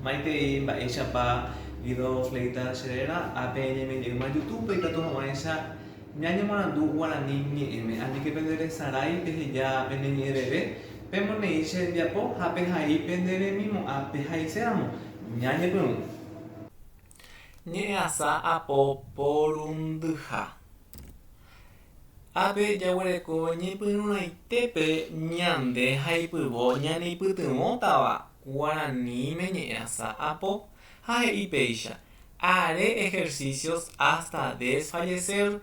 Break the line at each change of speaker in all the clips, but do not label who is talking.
Maitei mba'éichapa Guido Fleitas che réra, ápe ñaime jeýma YouTube-pe ikatu hag̃uáicha ñañemoarandu guarani ñe'ẽme. Aníke pende resarái peheja pene ñe'ẽreve, pemoneĩ che rembiapo ha pehai pende remimo'ã pehaiséramo. Ñañepyrũ.
Ñe'ẽasa apo porundyha. Ápe jaguereko ñepyrũrãitépe ñande haipyvo ñaneipytyvõtava guaraníme ñe'ẽasa apo ha he'i péicha, Haré ejercicios hasta desfallecer,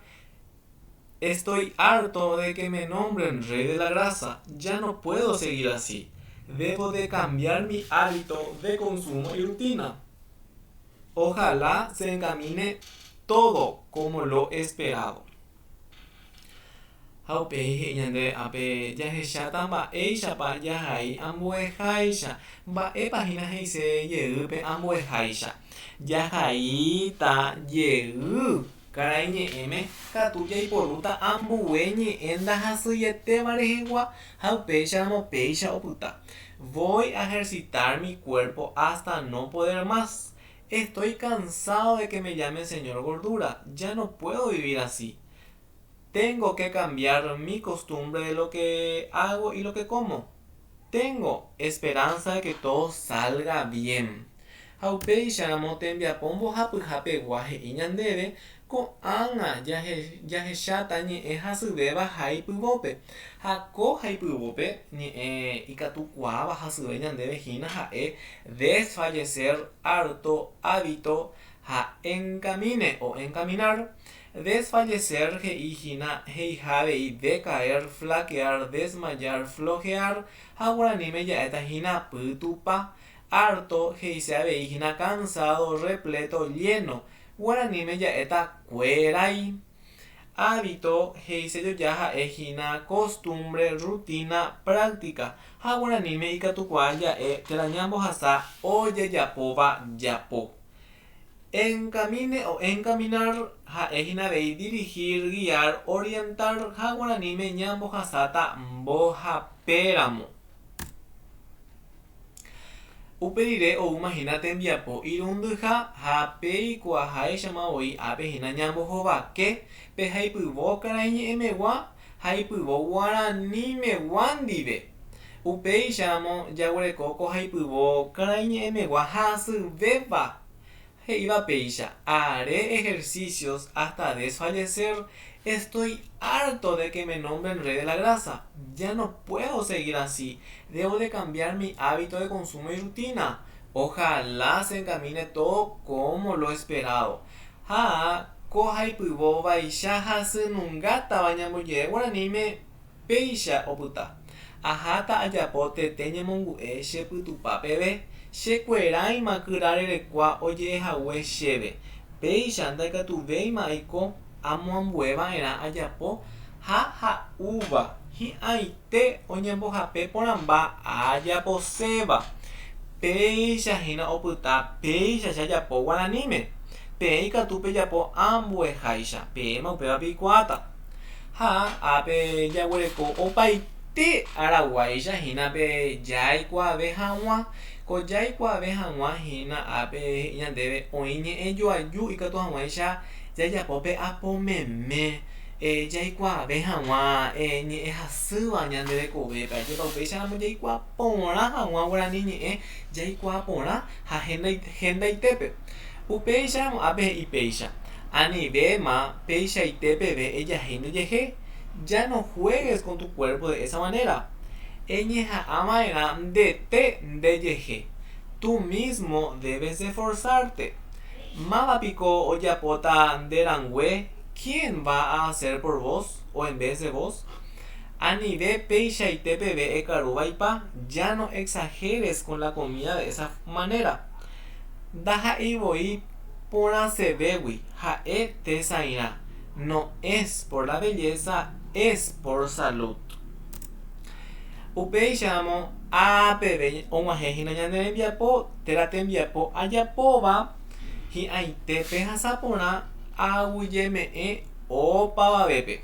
estoy harto de que me nombren rey de la grasa, ya no puedo seguir así, debo de cambiar mi hábito de consumo y rutina. Ojalá se encamine todo como lo esperado. Ha upéi he'i ñande ápe jahecháta mba'éichapa jahai ambueháicha. Mba'épa hína he'ise jey pe ambueháicha? Jahaíta jey karai ñe'ẽme katu jaiporúta ambue ñe'ẽ ndahasyietéva rehegua ha upéicharamo péicha opyta. Voy a ejercitar mi cuerpo hasta no poder más. Estoy cansado de que me llamen señor gordura, ya no puedo vivir así. Tengo que cambiar mi costumbre de lo que hago y lo que como. Tengo esperanza de que todo salga bien. Ha upéicharamo tembiapo mbohapyha pegua he'i ñandéve, ko'ág̃a jahecháta ñe'ẽ hasyvéva haipyvópe. Ha ko haipyvópe ñe'ẽ ikatukuaáva hasyve ñandéve hína ha'e desfallecer, harto, hábito ha encamine o encaminar. Desfallecer he'i hína he'iha avei decaer, flaquear, desmayar, flojear ha guaraníme ja'éta hína pytupa. Harto he'ise avei hína cansado, repleto, lleno. Guaraníme ja'éta kuérái. Hábito he'ise joja ha'e hína costumbre, rutina, práctica. Ha guaraníme ikatukuaa ja'e térã ñambohasa ojejapóva japo. Encamine o encaminar ha'e hína avei dirigir, guiar, orientar ha guaraníme ñambohasáta mbohapéramo. Upe rire oúma hína tembiapo irundyha ha peikuaaháichama voi ápe hína ñambohovake pe haipyvo karaiñe'ẽmegua haipyvo guaranimegua ndive. Upéicharamo jaguereko ko haipyvo karaiñe'ẽmegua hasyvéva He'íva péicha, Haré ejercicios hasta desfallecer, estoy harto de que me nombren rey de la grasa, ya no puedo seguir así, debo de cambiar mi hábito de consumo y rutina, ojalá se encamine todo como lo esperado. Ha ko haipyvo vaicha hasynungátava ñambojere guaraníme Péicha opyta. Aháta ajapo tete ñemongu'e che pytupa peve, che kueráima kyra rerekua oje'e hague chéve. Péicha ndaikatuvéima aiko amoambue va'erã ajapo ha ha'úva hi'ãite oñembohape porãmba ajaposéva. Péicha hína opyta péicha che ajapo guaraníme. Peẽ ikatu pejapo ambueháicha, peẽma upéva peikuaáta. Ha ápe jaguereko opaite araguáicha hína pe jaikuaave hag̃ua. Ko jaikuaave hag̃ua hína ápe he'i ñandéve oĩ ñe'ẽ joaju ikatu hag̃uáicha jajapo pe apo meme jaikuaave hag̃ua ñe'ẽ hasýva ñande rekovépe. Ajépa upéicharamo jaikuaa porã hag̃ua guarani ñe'ẽ jaikuaa porã ha hendaitépe. Upéicharamo ápe he'i péicha, Anivéma peichaite peve ejahéi ndejehe, ya no juegues con tu cuerpo de esa manera. Eñeha'ã va'erã ndete ndejehe, tú mismo debes de esforzarte. Máva piko ojapóta nde rangue, quién va a hacer por vos o en vez de vos? Anive peichaite peve ekaru vaipa, ya no exageres con la comida de esa manera. Ndaha'éi voi porãsevégui ha'e tesãirã, no es por la belleza, es por salud. Upéicharamo ápeve og̃uahẽ hína ñane rembiapo térã tembiapo ajapóva hi'ãite pehasa porã aguyjeme'ẽ opavavépe.